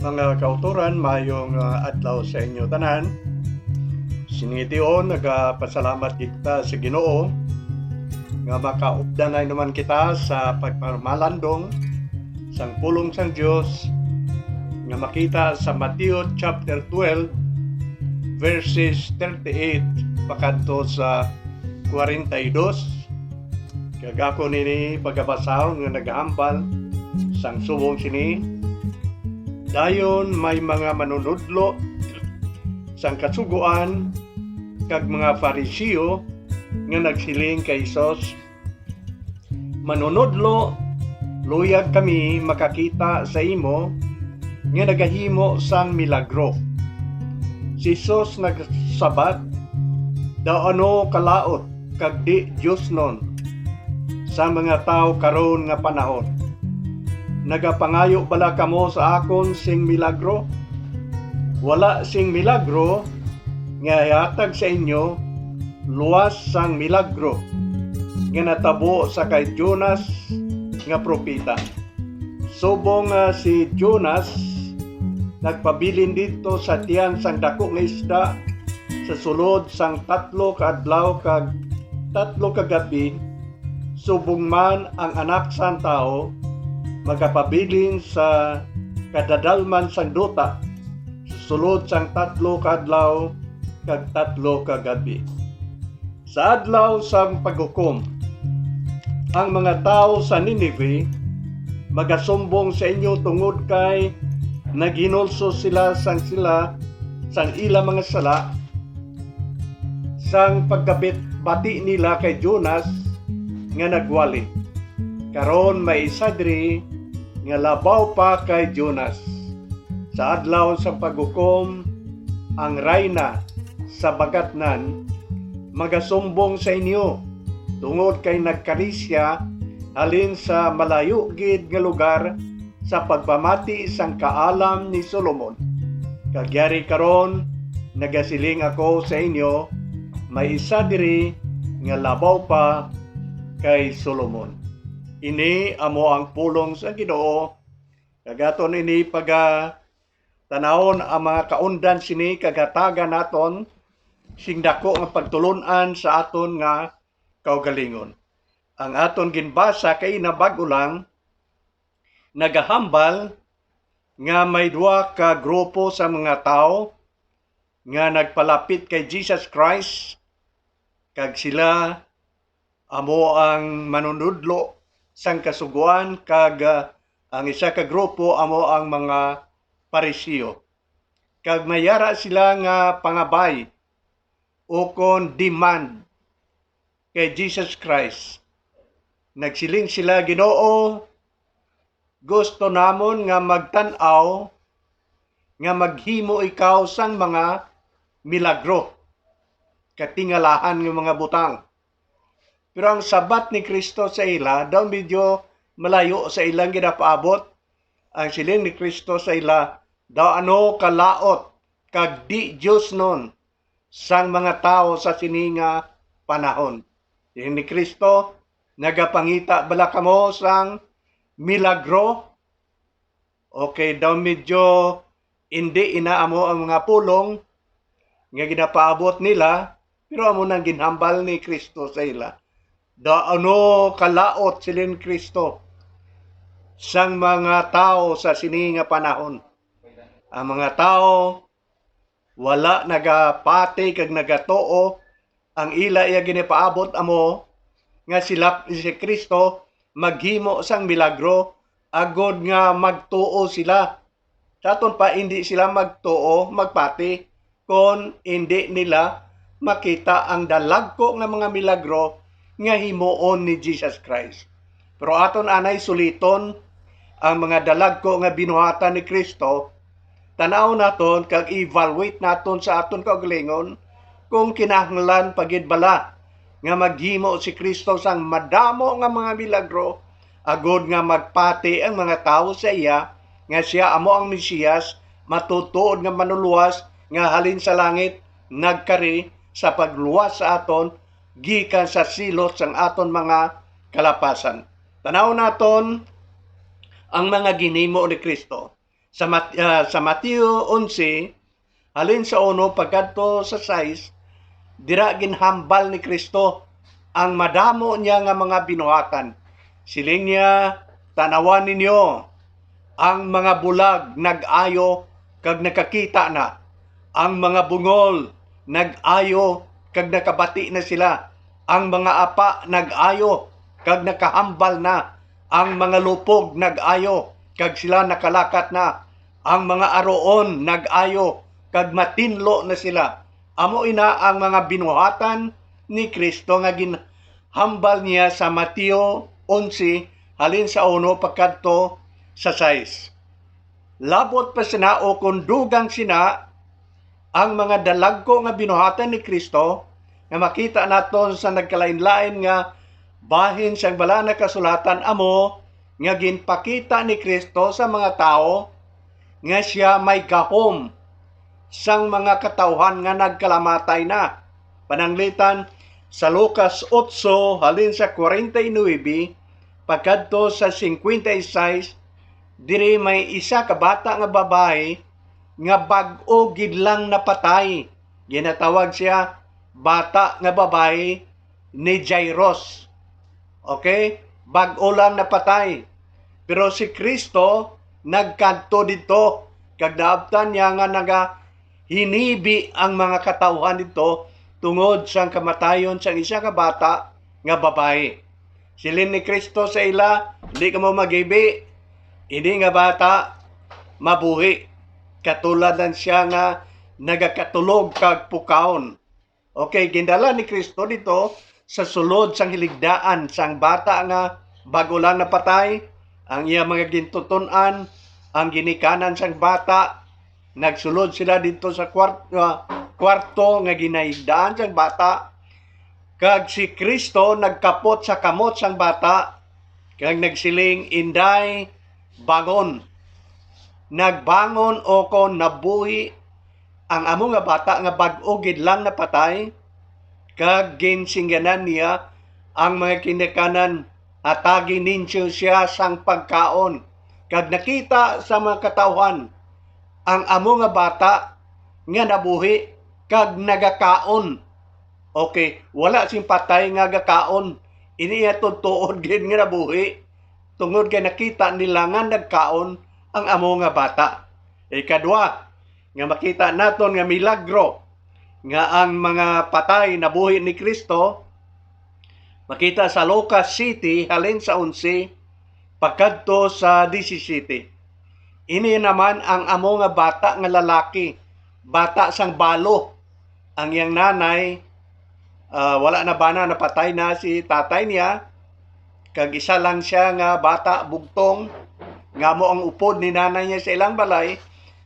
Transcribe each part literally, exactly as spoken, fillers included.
Mga kautoran, mayong, ah, adlaw sa inyo tanan. Sini tion, nagapasalamat kita sa Ginoo nga makaupdanay naman kita sa pagpamalandong sang pulong sang Dios nga makita sa Mateo chapter twelve, verses thirty-eight pakadto sa forty-two. Kag ako nini pagabasahon nga nagahambal sang subong sini. Dayon may mga manunodlo sang Kasugoan kag mga Fariseo nga nagsiling kay Jesus, "Manunodlo, luyag kami makakita sa imo nga nagahimo sang milagro." Si Jesus nagsabat, "Daw ano kalaut kag di diosnon sa mga tawo karon nga panahon? Nagapangayo bala kamo sa akon sing milagro? Wala sing milagro nga ihatag sa inyo luas sang milagro nga natabo sa kay Jonas nga propeta. Subong nga si Jonas nagpabilin didto sa tiyan sang daku nga isda sa sulod sang tatlo ka adlaw kag tatlo ka gab-i, subong man ang Anak sang Tawo magapabilin sa kadadalman sang duta sa sulod sang tatlo ka adlaw kag tatlo ka gab-i." Sa adlaw sang paghukom, ang mga tawo sa Ninive magasumbong sa inyo tungod kay naghinulsol sila sang sila sang ila mga sala, sang pagkabit-, bati nila kay Jonas nga nagwali. Karon may isa diri nga labaw pa kay Jonas. Sa adlaw sang paghukom, ang rayna sa bagatnan magasumbong sa inyo, tungod kay nagkari sia halin sa malayo gid nga lugar sa pagpamati sang kaalam ni Solomon. Kag yari karon, nagasiling ako sa inyo, may isa diri nga labaw pa kay Solomon. Ini amo ang pulong sang Ginoo, kag aton ini paga-, tanawon ang mga kaundan sini kag hatagan naton sing dako nga pagtulon-an sa aton nga kaugalingon. Ang aton ginbasa kay nabag-o lang nagahambal nga may duha ka grupo sa mga tawo nga nagpalapit kay Jesus Christ, kag sila amo ang manunodlo sang Kasugoan, kag, ah, ang isa ka grupo amo ang mga Pariseo. Kag may yara sila nga pangabay ukon demand kay Jesus Christ. Nagsiling sila, "Ginoo, gusto namon nga magtan-aw nga maghimo ikaw sang mga milagro, katingalahan nga mga butang." Pero ang sabat ni Cristo sa ila, daw medyo malayo sa ilang ginapaabot. Ang siling ni Cristo sa ila, "Daw ano kalaut kag di diosnon sang mga tawo sa sini nga panahon?" Siling ni Cristo, "Nagapangita bala kamo sang milagro?" Okay, daw medyo indi ina amo ang mga pulong nga ginapaabot nila, pero amo nang ginhambal ni Cristo sa ila. "Daw ano kalaut," siling Cristo, "sang mga tawo sa sini nga panahon? Ang mga tawo wala nagapati kag nagatuo, ang ila iya ginapaabot amo nga sila, si Cristo maghimo sang milagro agod nga magtuo sila. Sa aton pa, indi sila magtuo, magpati, kon indi nila makita ang dalagko nga mga milagro nga himuon ni Jesus Christ. Pero aton anay suliton ang mga dalagko nga binuhatan ni Cristo. Tan-aw naton kag evaluate naton sa aton kaugalingon kung kinahanglan pa gid bala nga maghimo si Cristo sang madamo nga mga milagro, agod nga magpati ang mga tawo sa iya nga sia amo ang Mesias, matutuod nga Manlulowas nga halin sa langit nagkari sa pagluwas sa aton gikan sa silot sang aton mga kalapasan. Tan-aw naton ang mga ginhimo ni Cristo. Sa Mat-, ah, sa Mateo onse, halin sa uno pagkadto sa sais, dira ginhambal ni Cristo ang madamo niya nga mga binuhatan. Siling niya, "Tan-awa ninyo, ang mga bulag nag-ayo kag nakakita na, ang mga bungol nag-ayo kag nakabati na sila, ang mga apa nag-ayo kag nakahambal na, ang mga lupog nag-ayo kag sila nakalakat na, ang mga aruon nag-ayo kag matinlo na sila." Amo ina ang mga binuhatan ni Cristo nga ginhambal niya sa Mateo onse, halin sa uno pagkadto sa sais. Labot pa sina, o kon dugang sina, ang mga dalagko nga binuhatan ni Cristo nga makita naton sa nagkalain-lain nga bahin sang Balaan nga Kasulatan amo nga ginpakita ni Cristo sa mga tawo nga sia may gahom sang mga katawhan nga nagkalamatay na. Pananglitan, sa Lucas otso, halin sa kwarenta y nuebe pagkadto sa singkwenta y seis, diri may isa ka bata nga babayi nga bag-o gid lang napatay. Ginatawag siya bata nga babayi ni Jairus. Okay? Bag-o lang napatay. Pero si Cristo nagkadto didto, kag naabtan niya nga nagahinibi ang mga katawhan didto tungod sang kamatayon sang isa ka bata nga babayi. Siling ni Cristo sa ila, "Hindi kamo maghibi. Ini nga bata mabuhi. Katulad lang siya nga nagakatulog kag pukaon." Okay, gindala ni Cristo dito sa sulod sang hiligdaan sang bata nga bag-o lang napatay. Ang iya mga gintuton-an, ang ginikanan sang bata. Nagsulod sila dito sa kwart-, ah, kwarto nga ginahigdaan sang bata. Kag si Cristo nagkapot sa kamot sang bata, kag nagsiling, "Inday, bangon." Nagbangon, o kon nabuhi, ang amo nga bata nga bag-o gid lang napatay, kag ginsingganan niya ang mga ginikanan, "Hatagi ninyo siya sang pagkaon." Kag nakita sa mga katawhan ang amo nga bata nga nabuhi kag nagakaon. Okay, wala sing patay nga gakaon. Ini iya tuod-tuod gid nga nabuhi, tungod kay nakita nila nga nagkaon ang amo nga bata. Ikadua, nga makita naton nga milagro nga ang mga patay nabuhi ni Cristo, makita sa Lucas siyete, halin sa onse pagkadto sa disisyete. Ini naman ang amo nga bata nga lalaki, bata sang balo. Ang iyang nanay, ah, wala na bana, napatay na si tatay niya, kag isa lang siya nga bata, bugtong, nga amo ang upod ni nanay niya sa ilang balay,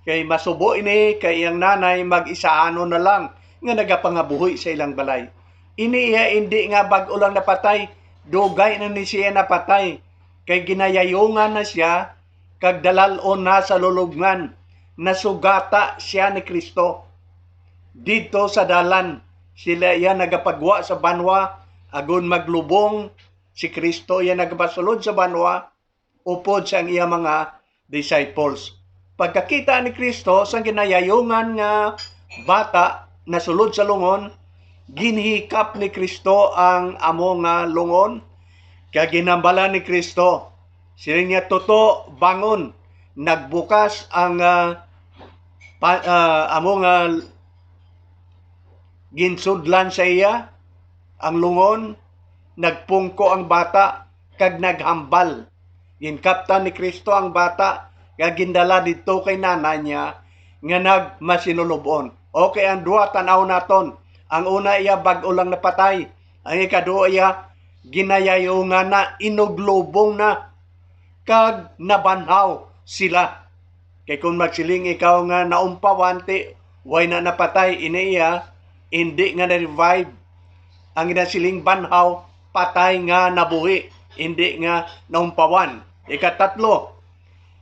kay masubo ini kay iyang nanay mag-isaanon na lang nga nagapangabuhi sa ilang balay. Ini iya indi nga bag-o lang napatay, dugay na ni siya napatay, kay ginayayungan na siya, kag dalal-on na sa lulubngan. Nasugata siya ni Cristo. Didto sa dalan, sila iya nagapagwa sa banwa, agod maglubong si Cristo iya nagapasulod sa banwa, upod sang iya mga disciples. Pagkakita ni Cristo sang ginayayungan nga bata nasulod sa lungon, ginhikap ni Cristo ang amo nga lungon, kag ginhambalan ni Cristo. Siling niya, "Tuto, bangon." Nagbukas ang, ah, pa-, ah, amo nga ginsudlan sa iya ang lungon, nagpungko ang bata, kag naghambal. Ginkaptan ni Cristo ang bata, kag gindala didto kay nanay niya nga nagmasinulub-on. Okay, ang duha, tan-aw naton. Ang una iya, bag-o lang napatay. Ang ikaduha iya, ginayayungan na, inuglubong na, kag nabanhaw sila. Kay kung magsiling ikaw nga naumpawan, ti way na napatay, ini iya, indi nga na-revive. Ang ginasiling banhaw, patay nga nabuhi, indi nga naumpawan. Ikatatlo,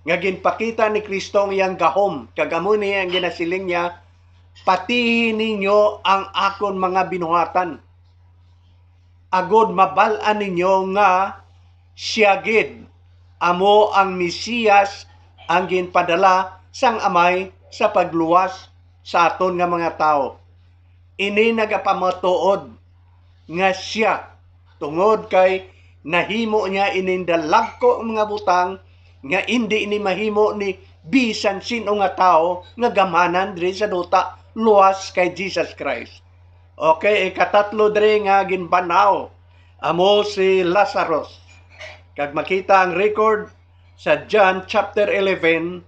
nga ginpakita ni Cristo ang iyang gahom, kag amo ni ang ginasiling niya, "Patihi ninyo ang akon mga binuhatan, agod mabal-an ninyo nga sia gid amo ang Mesiyas ang ginpadala sang Amay sa pagluwas sa aton nga mga tawo. Ini nagapamatuod nga sia, tungod kay nahimo niya ining dalagko nga mga butang nga indi ni mahimo ni bisan sin-o nga tawo nga gamhanan diri sa duta luwas kay Jesus Christ. Okay, ikatatlo diri nga ginbanhaw amo si Lazarus. Kag makita ang record sa John chapter eleven,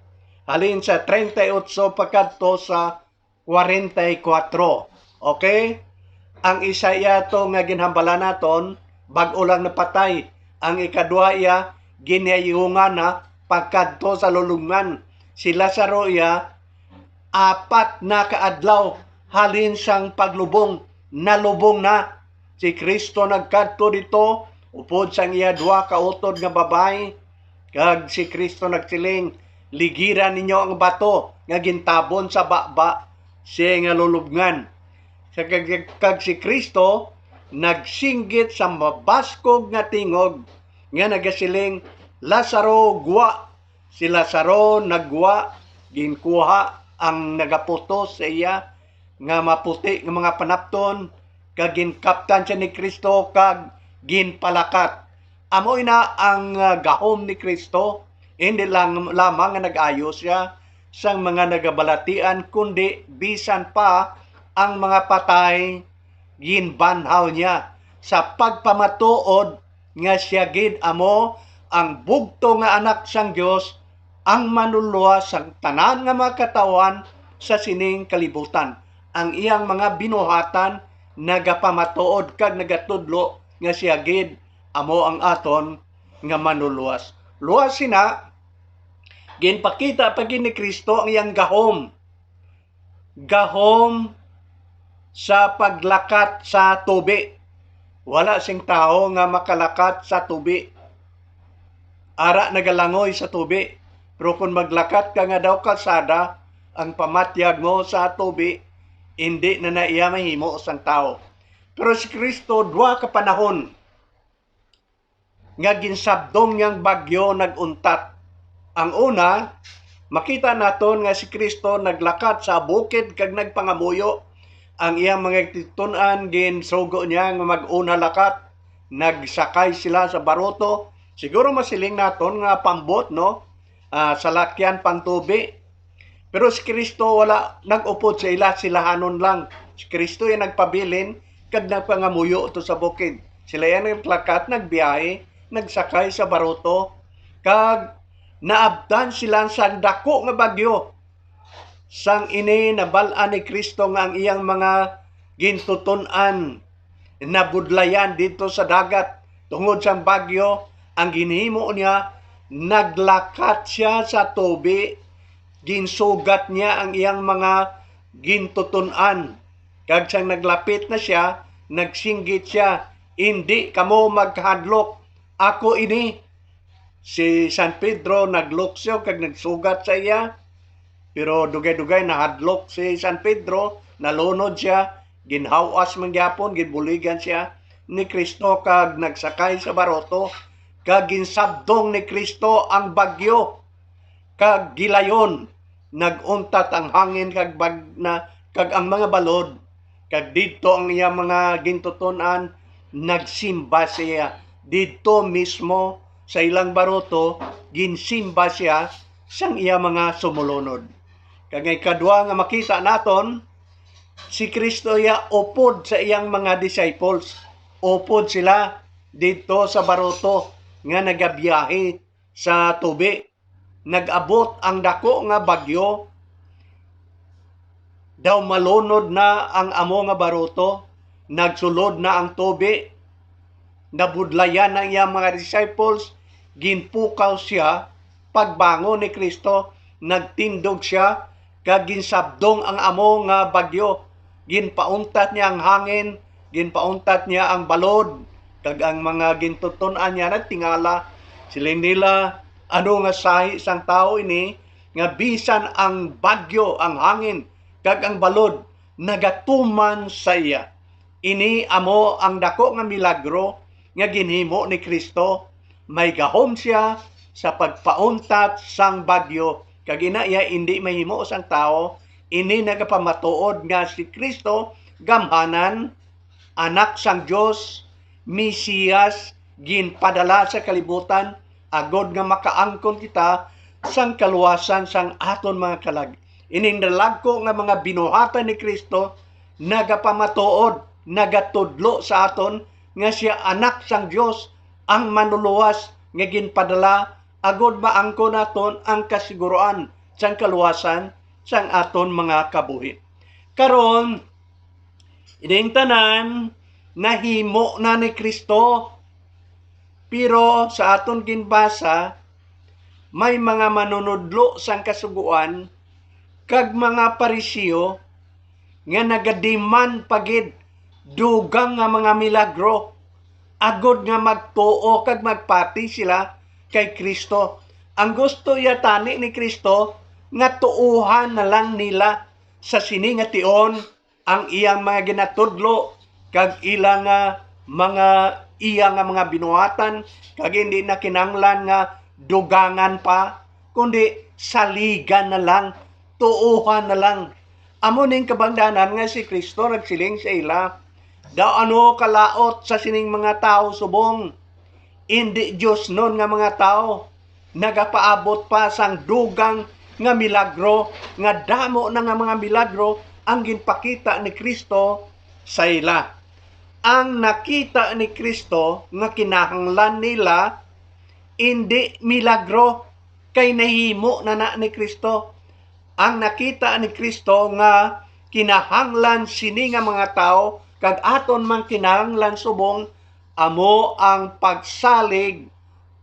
halin sa treinta y ocho pakadto sa kwarenta y kuwatro. Okay? Ang isa iya to nga ginhambala naton, bag-o lang napatay. Ang ikadua iya, ginayungan na pagkadto sa lulubngan. Si Lazaro iya, apat na ka adlaw halin sang paglubong, nalubong na. Si Cristo nagkadto dito upod sang iya dua ka utod nga babayi, kag si Cristo nagsiling, "Ligira ninyo ang bato nga gintabon sa baba siya nga lulubngan." Sa kag, kag si Cristo nagsinggit sa mabaskog nga tingog nga nagasiling, "Lazaro, gwa!" Si Lazaro nagwa, ginkuha ang nagaputos sa iya nga maputi nga mga panapton, kag ginkaptan siya ni Cristo kag ginpalakat. Amo ina ang, ah, gahom ni Cristo, hindi lang lamang nga nag-ayo siya sang mga nagabalatian, kundi bisan pa ang mga patay ginbanhaw niya sa pagpamatuod nga sia gid amo ang bugtong nga Anak sang Dios, ang manluluwas sang tanan nga mga katawhan sa sining kalibutan. Ang iyang mga binuhatan nagapamatuod kag nagatudlo nga sia gid amo ang aton nga manluluwas. Luwas sina, ginpakita pa gid ni Cristo ang iyang gahom, gahom sa paglakat sa tubi. Wala sing tawo nga makalakat sa tubi. Ara nagalangoy sa tubi. Pero kung maglakat ka nga daw kalsada, ang pamatyag mo sa tubi, hindi na na iya mahimo sang tawo. Pero si Cristo, dua ka panahon nga ginsabdong niyang bagyo nag-untat. Ang una, makita naton nga si Cristo naglakat sa bukid kag nagpangamuyo. Ang iyang mga titun-an ginsugo niya nga mag-una lakat, nagsakay sila sa baruto. Siguro masiling naton nga pambot, no? Ah, salakyan pang tubi. Pero si Cristo wala nag-upod sa ila, silahanon lang. Si Cristo iya nagpabilin kag nagpangamuyo to sa bukid. Sila iya naglakat, nagbiyahe, nagsakay sa baruto, kag naabtan sila sang dako nga bagyo. Sang ini, nabal-an ni Cristo nga ang iyang mga gintuton-an nabudlayan didto sa dagat tungod sang bagyo. Ang ginhimo niya, naglakat sia sa tubi, ginsugat niya ang iyang mga gintuton-an, kag sang naglapit na sia, nagsinggit sia, "Indi kamo magkahadlok, ako ini." Si San Pedro nagluksyo kag nagsugat sa iya, pero dugay-dugay nahadlok si San Pedro, nalunod sia, ginhawas man gyapon, ginbuligan sia ni Cristo kag nagsakay sa baruto, kag ginsabdong ni Cristo ang bagyo, kag gilayon, nag-untat ang hangin kag bag-, na, kag ang mga balod, kag didto ang iya mga gintuton-an nagsimba siya. Didto mismo sa ilang baruto, ginsimba siya sang iya mga sumulunod. Kag ang ikadua nga makita naton, si Cristo iya upod sa iyang mga disciples. Upod sila didto sa baruto nga nagabiyahe sa tubi. Nag-abot ang dako nga bagyo, daw malunod na ang amo nga baruto, nagsulod na ang tubi, nabudlayan ang iyang mga disciples, ginpukaw sia pagbangon ni Cristo, nagtindog sia, kag ginsabdong ang amo nga bagyo. Ginpauntat niya ang hangin, ginpauntat niya ang balod, kag ang mga gintuton-an niya nagtingala. Siling nila, "Ano nga sahi sang tawo ini, nga bisan ang bagyo, ang hangin, kag ang balod nagatuman sa iya?" Ini amo ang dako nga milagro nga ginhimo ni Cristo. May gahom sia sa pagpauntat sang bagyo, kag ina iya indi mahimo sang tawo, ini nagapamatuod nga si Cristo gamhanan, Anak sang Dios, Mesiyas, ginpadala sa kalibutan, agod nga makaangkon kita sang kaluwasan sang aton mga kalag. Ining dalagko nga mga binuhatan ni Cristo nagapamatuod, nagatudlo sa aton nga sia Anak sang Dios, ang Manlulowas nga ginpadala agod maangkon naton ang kasiguruan sang kaluwasan sang aton mga kabuhi. Karon, ining tanan nahimo na ni Cristo, pero sa aton ginbasa, may mga manunudlo sang Kasugoan kag mga Pariseo nga nagademand pa gid dugang nga mga milagro, agod nga magtuo kag magpati sila kay Cristo. Ang gusto iya tani ni Cristo nga tuohan na lang nila sa sini nga tion ang iyang mga ginatudlo kag ila nga mga iya nga mga binuhatan, kag hindi na kinahanglan nga dugangan pa, kundi saligan na lang, tuohan na lang. Amo ning kabangdanan nga si Cristo nagsiling sa ila, "Daw ano kalaot sa sining mga tawo subong? Indi diosnon nga mga tawo nagapaabot pa sang dugang nga milagro, nga damo na nga mga milagro ang ginpakita ni Cristo sa ila." Ang nakita ni Cristo nga kinahanglan nila indi milagro, kay nahimo na na ni Cristo. Ang nakita ni Cristo nga kinahanglan sini nga mga tawo, kag aton man kinahanglan subong, amo ang pagsalig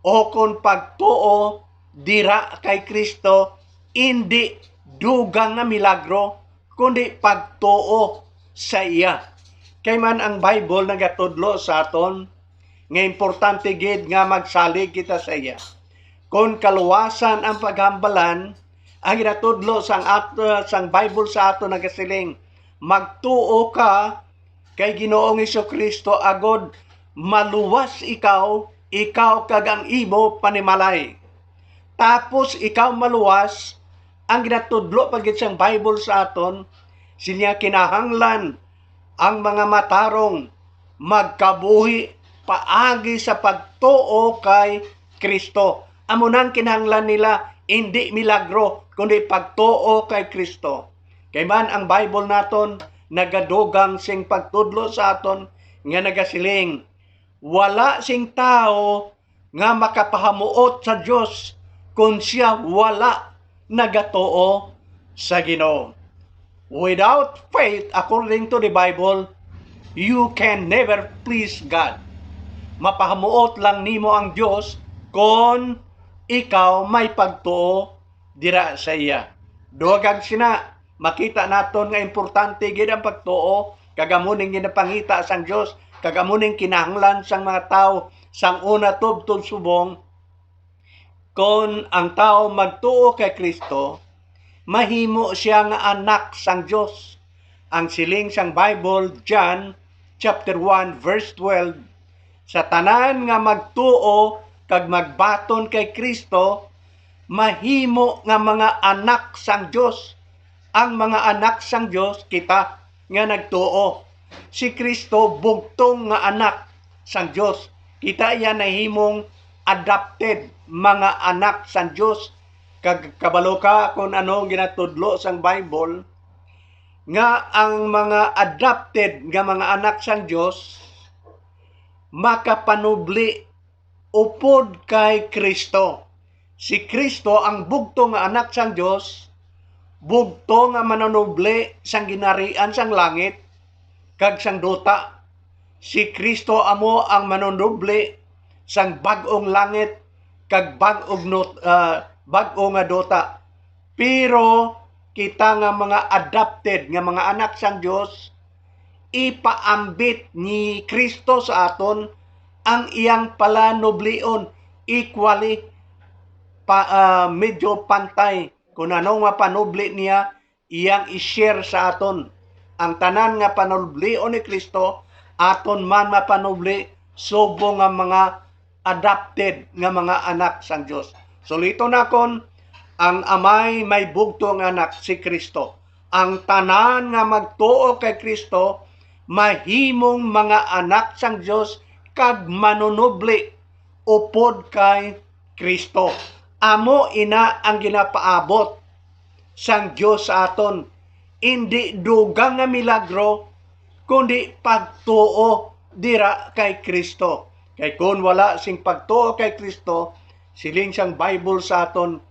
o kon pagtuo dira kay Cristo, indi dugang nga milagro, kundi pagtuo sa iya. Kay man ang Bible nagatudlo sa aton nga importante gid nga magsalig kita sa iya. Kon kaluwasan ang paghambalan, ang ginatudlo sang at-, sang Bible sa aton nagasiling, "Magtuo ka kay Ginoong Jesu-Cristo agod maluwas ikaw, ikaw kag ang imo panimalay." Tapos ikaw maluwas, ang ginatudlo pa gid sang Bible sa aton, siya kinahanglan ang mga matarong magkabuhi paagi sa pagtuo kay Cristo. Amo nang kinahanglan nila, indi milagro, kundi pagtuo kay Cristo. Kay man ang Bible naton nagadugang sing pagtudlo sa aton nga nagasiling, "Wala sing tawo nga makapahamuot sa Dios kon sia wala nagatuo sa Ginoo." Without faith, according to the Bible, you can never please God. Mapahamuot lang nimo ang Dios kon ikaw may pagtuo dira sa iya. Dugang sina, makita naton nga importante gid ang pagtuo, kag amo ning ginapangita sang Dios, kag amo ning kinahanglan sang mga tawo sang una tubtob subong. Kon ang tawo magtuo kay Cristo, mahimo sia nga anak sang Dios. Ang siling sang Bible, John chapter one, verse twelve, "Sa tanan nga magtuo kag magbaton kay Cristo, mahimo nga mga anak sang Dios." Ang mga anak sang Dios kita nga nagtuo. Si Cristo bugtong nga anak sang Dios. Kita iya nahimong adopted mga anak sang Dios. Kag kabalo ka kung ano ang ginatudlo sang Bible, nga ang mga adopted nga mga anak sang Dios makapanubli upod kay Cristo. Si Cristo ang bugtong nga Anak sang Dios, bugtong nga manunubli sang ginharian sang langit kag sang duta. Si Cristo amo ang manunubli sang bag-ong langit kag bag-ong not-, ah, bag-o nga duta. Pero kita nga mga adopted nga mga anak sang Dios, ipaambit ni Cristo sa aton ang iyang palanublion equally, pa, ah, medyo pantay. Kung ano nga panubli niya, iyang i-share sa aton. Ang tanan nga panublion ni Cristo, aton man mapanubli subong nga mga adopted nga mga anak sang Dios. Suliton nakon, ang Amay may bugto nga Anak, si Cristo. Ang tanan nga magtuo kay Cristo mahimong mga anak sang Dios kag manunubli upod kay Cristo. Amo ina ang ginapaabot sang Dios sa aton, indi dugang nga milagro, kundi pagtuo dira kay Cristo. Kay kon wala sing pagtuo kay Cristo, siling sang Bible sa aton,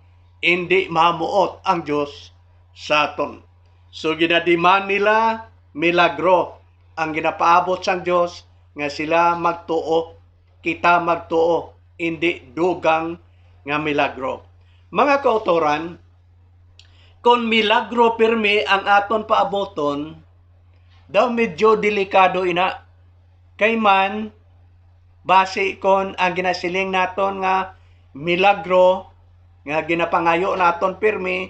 indi mamuot ang Dios sa aton. So, ginadiman nila milagro ang ginapaabot sang Dios, nga sila magtuo, kita magtuo, indi dugang nga milagro. Mga kautoran, kon milagro pirmi ang aton paaboton, daw medyo delikado ina. Kay man, basi kon ang ginasiling naton nga milagro nga ginapangayo naton pirmi,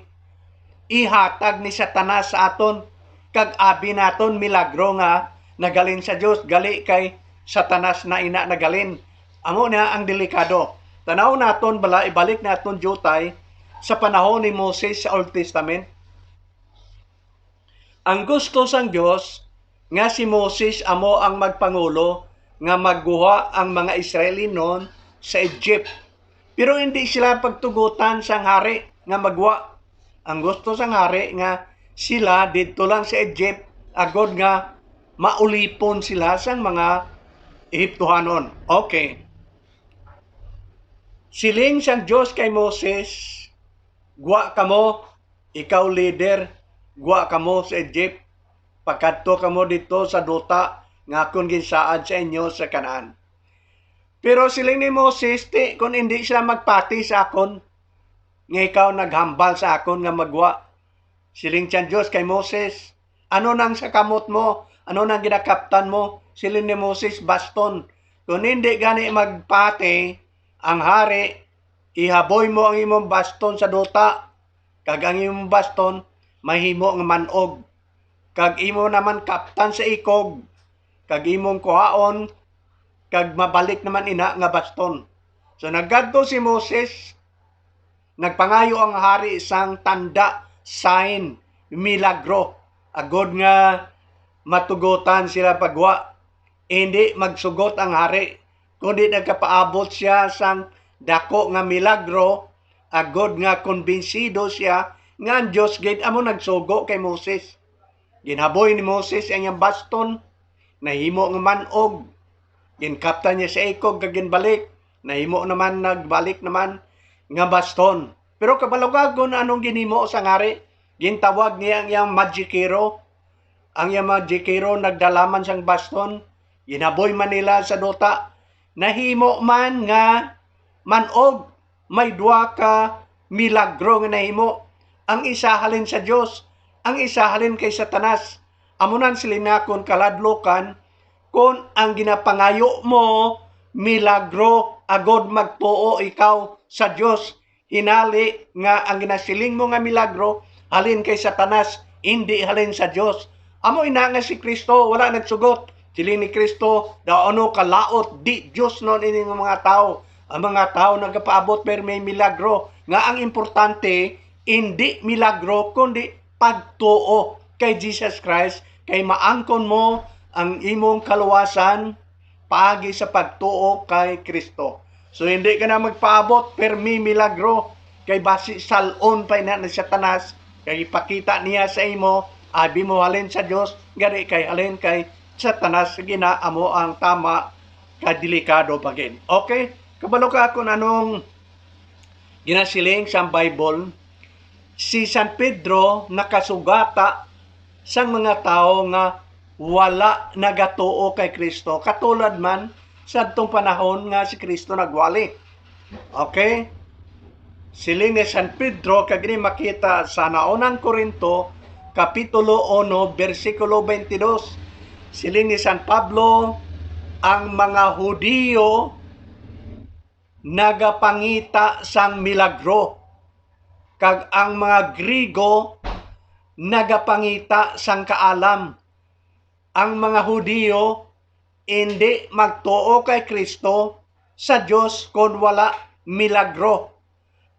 ihatag ni Satanas sa aton, kag abi naton milagro nga nagalin sa Dios, gali kay Satanas na ina nagalin. Amo na ang delikado. Tanaw naton bala, ibalik naton diutay sa panahon ni Moses sa Old Testament. Ang gusto sang Dios nga si Moses amo ang magpangulo nga magguha ang mga Israelinon sa Egypt. Pero hindi sila pagtugutan sang hari nga magwa. Ang gusto sang hari nga sila didto lang sa Egypt, agod nga maulipon sila sang mga Ehiptohanon. Okay. Siling sang Dios kay Moses, "Gwa kamo, ikaw leader, gwa kamo sa Egypt, pakadto kamo didto sa duta nga akon ginsaad sa inyo sa Canaan." Pero siling ni Moses, "Ti, kon indi sila magpati sa akon, nga ikaw naghambal sa akon nga magwa." Siling sang Dios kay Moses, "Ano nang sa kamot mo? Ano nang ginakaptan mo?" Siling ni Moses, "Baston. Kon indi gani magpati ang hari, ihaboy mo ang imong baston sa duta, kag ang imong baston mahimo nga man-og, kag imo naman kaptan sa ikog, kag imong kuhaon, kag mabalik naman ina nga baston." So, nagkadto si Moses, nagpangayo ang hari sang tanda, sign, milagro, agod nga matugotan sila pagwa. Indi magsugot ang hari, kundi nagkapaabot sia sang dako nga milagro, agod nga kumbinsido sia nga ang Dios gid amo nagsugo kay Moses. Ginhaboy ni Moses ang iyang baston, nahimo nga man-og. Ginkaptan niya sa ikog kag ginbalik, nahimo naman, nagbalik naman nga baston. Pero kabalo ka kon anong ginhimo sang hari? Gintawag niya ang iyang magikero. Ang iyang magikero nagdala man sang baston, ginhaboy man nila sa duta. Nahimo man nga man-og. May duha ka milagro nga nahimo. Ang isa halin sa Dios, ang isa halin kay Satanas. Amo na ang siling nakon kaladlokan, kon ang ginapangayo mo milagro, agod magtuo ikaw sa Dios, hinali nga ang ginasiling mo nga milagro halin kay Satanas, indi halin sa Dios. Amo ina nga si Cristo wala nagsugot. Siling ni Cristo, "Daw ano kalaot, di Dios non ini nga mga tawo." Ang mga tawo nagapaabot pirmi milagro, nga ang importante, indi milagro, kundi pagtuo kay Jesus Christ, kay maangkon mo ang imong kaluwasan paagi sa pagtuo kay Cristo. So, hindi ka na magpaabot pirmi milagro, kay basi sal-on pa ina ni Satanas, kay ipakita niya sa imo, abi mo halin sa Dios, gani kay halin kay Satanas, gina amo ang tama ka delikado pa gid. Okay? Kabalo ka kung anong ginasiling sa Bible? Si San Pedro nakasugata sang mga tawo nga wala nagatuo kay Cristo, katulad man sadtong panahon nga si Cristo nagwali. Okay? Siling ni San Pedro, kag ini makita sa Naunang Corinto, Kapitulo uno, bersikulo twenty-two. Siling ni San Pablo, "Ang mga Hudiyo nagapangita sang milagro, kag ang mga Griego nagapangita sang kaalam. Ang mga Hudiyo indi magtuo kay Cristo sa Dios kon wala milagro,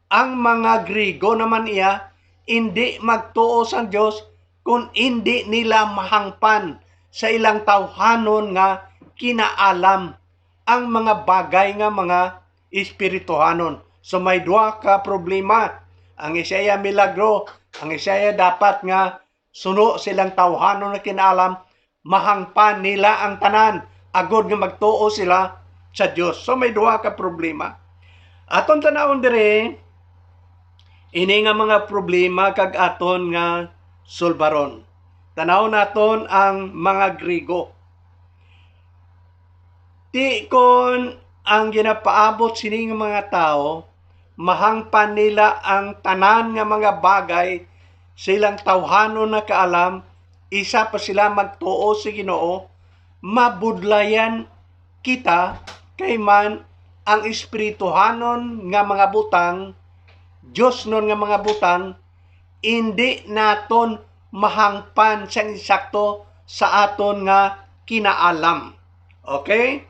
Ang mga Griego naman iya indi magtuo sang Dios kon indi nila mahangpan sa ilang tawhanon nga kinaalam ang mga bagay nga mga espirituhanon. So may duha ka problema. Ang isa iya milagro, ang isa iya dapat nga suno silang tawhanon nga kinaalam, mahangpan nila ang tanan agod nga magtuo sila sa Dios. So may duha ka problema. Aton tanawon diri ini nga mga problema kag aton nga sulbaron. Tanawon naton ang mga Griego. Ti kon ang ginapaabot sini nga mga tawo, mahangpan nila ang tanan nga mga bagay sa ilang tawhanon nga kaalam, isa pa sila magtuo sa Ginoo, mabudlayan kita, kay man ang espirituhanon nga mga butang, diosnon nga mga butang, indi naton mahangpan sang insakto sa aton nga kinaalam. Okay?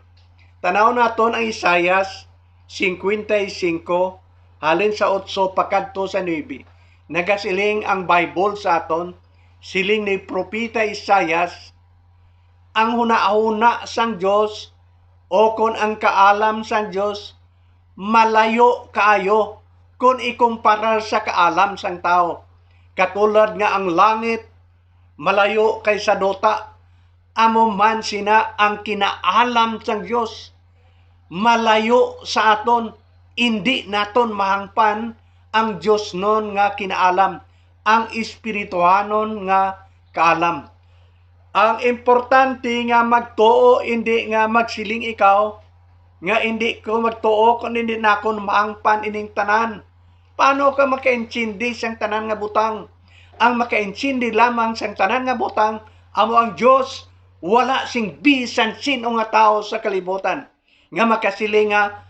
Tanaw naton ang Isaias cincuenta y cinco, halin sa otso pakadto sa nuebe. Nagasiling ang Bible sa aton, siling ni Propeta Isaias, ang hunahuna sang Dios, o kon ang kaalam sang Dios, malayo kaayo kon ikumparar sa kaalam sang tawo. Katulad nga ang langit malayo kay sa duta, amo man sina ang kinaalam sang Dios. Malayo sa aton, indi naton mahangpan ang diosnon nga kinaalam, ang espirituhanon nga kaalam. Ang importante nga magtuo, indi nga magsiling ikaw nga indi ko magtuo kon indi nakon mahangpan ining tanan. Paano ka makaintindi sang tanan nga butang? Ang makaintindi lamang sang tanan nga butang amo ang Dios, wala sing bisan sin-o nga tawo sa kalibutan nga makasiling nga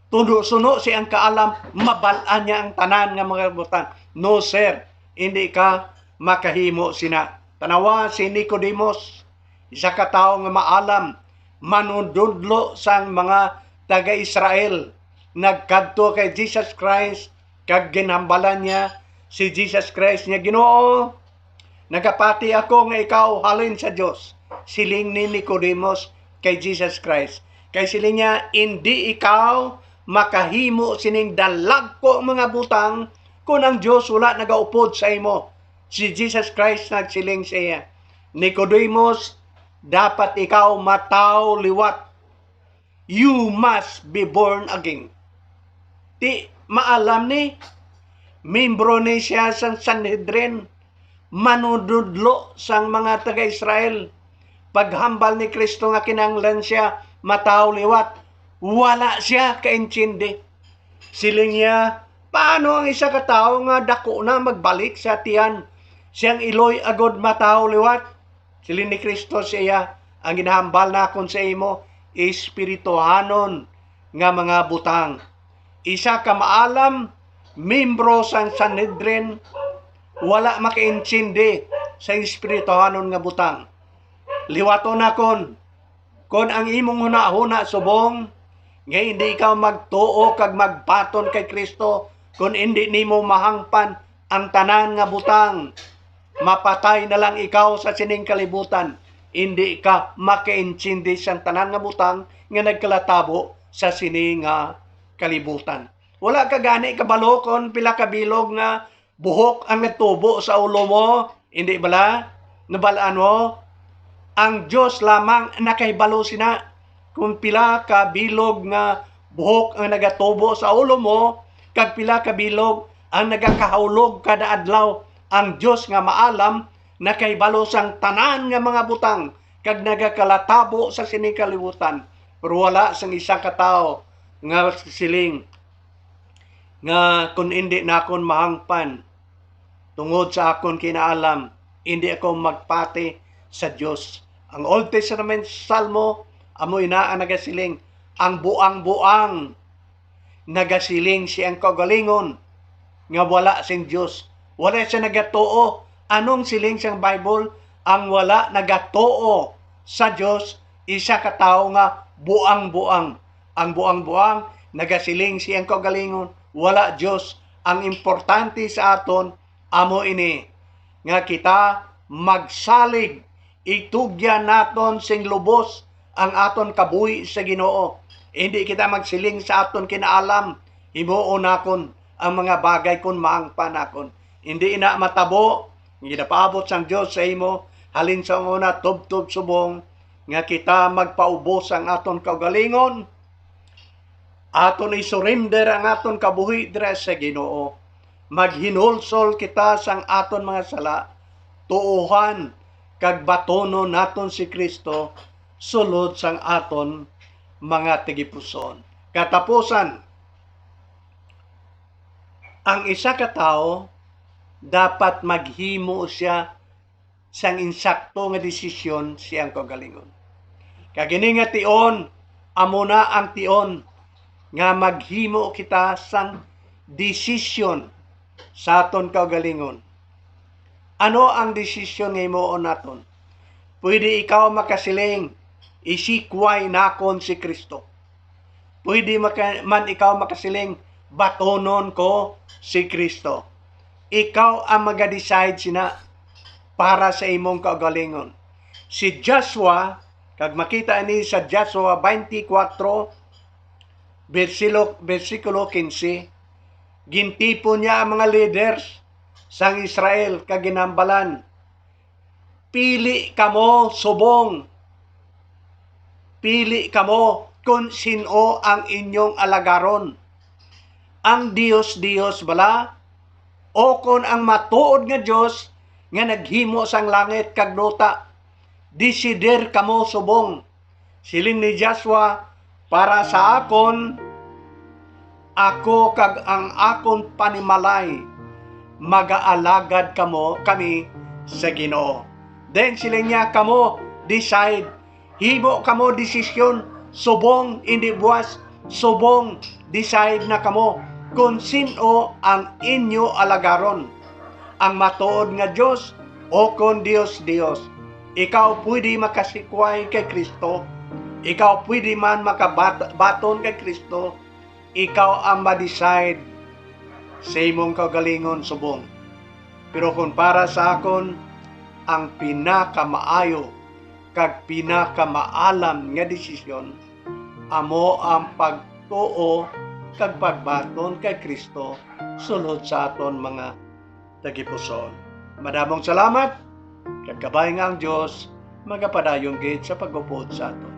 tuno-suno siya ang kaalam, mabal-an niya ang tanan nga mga butang. No, sir, hindi ka makahimo sina. Tanawa si Nicodemus, isa ka tawo nga maalam, manunudlo sang mga taga-Israel, nagkadto kay Jesus Christ kag ginhambalan niya si Jesus Christ niya, "Ginoo, nagapati ako nga ikaw halin sa Dios," siling ni Nicodemus kay Jesus Christ. Kay siling niya, "Indi ikaw makahimo sining dalagko mga butang kon ang Dios wala nagaupod sa imo." Si Jesus Christ nagsiling sa iya, "Nicodemus, dapat ikaw matawo liwat. You must be born again." Ti maalam ni, membro ni siya sang Sanhedrin, manunudlo sang mga taga-Israel. Paghambal ni Cristo nga kinahanglan siya matawo liwat, wala siya kaintindi. Siling niya, "Paano ang isa ka tawo nga daku na magbalik sa tiyan siyang iloy agod matawo liwat?" Siling ni Cristo sa iya, "Ang ginahambal nakon sa imo, espirituhanon nga mga butang. Isa ka maalam, membro sang Sanhedrin, wala makaintindi sa espirituhanon nga butang. Liwaton nakon, kon ang imong hunahuna subong nga hindi ikaw magtuo kag magbaton kay Cristo, kon hindi nimo mahangpan ang tanan nga butang, mapatay na lang ikaw sa sining kalibutan. Hindi ka makaintindi sang tanan nga butang nga nagkalatabo sa sini nga kalibutan." Wala ka gani kabalo kon pila ka bilog nga buhok ang natubo sa ulo mo, hindi bala? Nabal-an mo? Ang Dios lamang nakahibalo sina. Kung pila ka bilog nga buhok ang nagatubo sa ulo mo, kag pila ka bilog ang nagakahulog kada adlaw, ang Dios nga maalam nakahibalo sang tanan nga mga butang kag nagakalatabo sa sini kalibutan. Pero wala sang isa ka tawo nga siling nga, "Kon indi nakon mahangpan tungod sa akon kinaalam, indi ako magpati sa Dios." Ang Old Testament Salmo amo ina ang nagasiling, "Ang buang-buang nagasiling siyang kaugalingon nga wala sing Dios." Wala siya nagatuo. Anong siling sang Bible? Ang wala nagatuo sa Dios, isa ka tawo nga buang-buang. Ang buang-buang nagasiling siyang kaugalingon, "Wala Dios, Ang importante sa aton amo ini, nga kita magsalig, itugyan naton sing lubos ang aton kabuhi sa Ginoo. Hindi kita magsiling sa aton kinaalam, "Himuon nakon ang mga bagay kon maangpan nakon." Hindi na matabo. Ang ginapaabot sang Dios sa imo, halin sa una, tubtob subong nga kita magpaubos ang aton kaugalingon. Aton i-surrender ang aton kabuhi dira sa Ginoo. Maghinulsol kita sang aton mga sala, tuohan, kag batonon naton si Cristo sulod sang aton mga tagipusoon. Katapusan, ang isa ka tawo dapat maghimo siya sang insakto nga desisyon sa iyang kaugalingon. Kag ini nga tion, amo na ang tion nga maghimo kita sang desisyon sa aton kaugalingon. Ano ang desisyon nga himuon naton? Pwede ikaw makasiling, "Isikway nakon si Cristo." Pwede maka-, man ikaw makasiling, "Batonon ko si Cristo." Ikaw ang maga-decide sina para sa imong kaugalingon. Si Joshua, kag makita ni sa Joshua twenty-four, bersilo-, bersikulo quince, gintipon niya ang mga leaders sang Israel kag ginhambalan, "Pili kamo subong. Pili kamo kon sin-o ang inyong alagaron. Ang Dios-Dios bala, o kon ang matuod nga Dios nga naghimo sang langit kag duta? Desidir kamo subong." Siling ni Joshua, "Para sa akon, ako kag ang akon panimalay, magaalagad kamo, kami sa Ginoo." Then siling niya, "Kamo, decide. Himo kamo desisyon, subong, indi buas, subong, decide na kamo kon sin-o ang inyo alagaron, ang matuod nga Dios o kon Dios-Dios. Ikaw pwede makasikway kay Cristo. Ikaw pwede man makabaton kay Cristo. Ikaw ang ma-decide sa imong kaugalingon subong. Pero kung para sa akon, ang pinakamaayo kag pinakamaalam nga desisyon amo ang pagtuo kag pagbaton kay Cristo sulod sa aton mga tagipusoon. Madamong salamat, kag kabay nga ang Dios magapadayon gid sa pag-upod sa aton.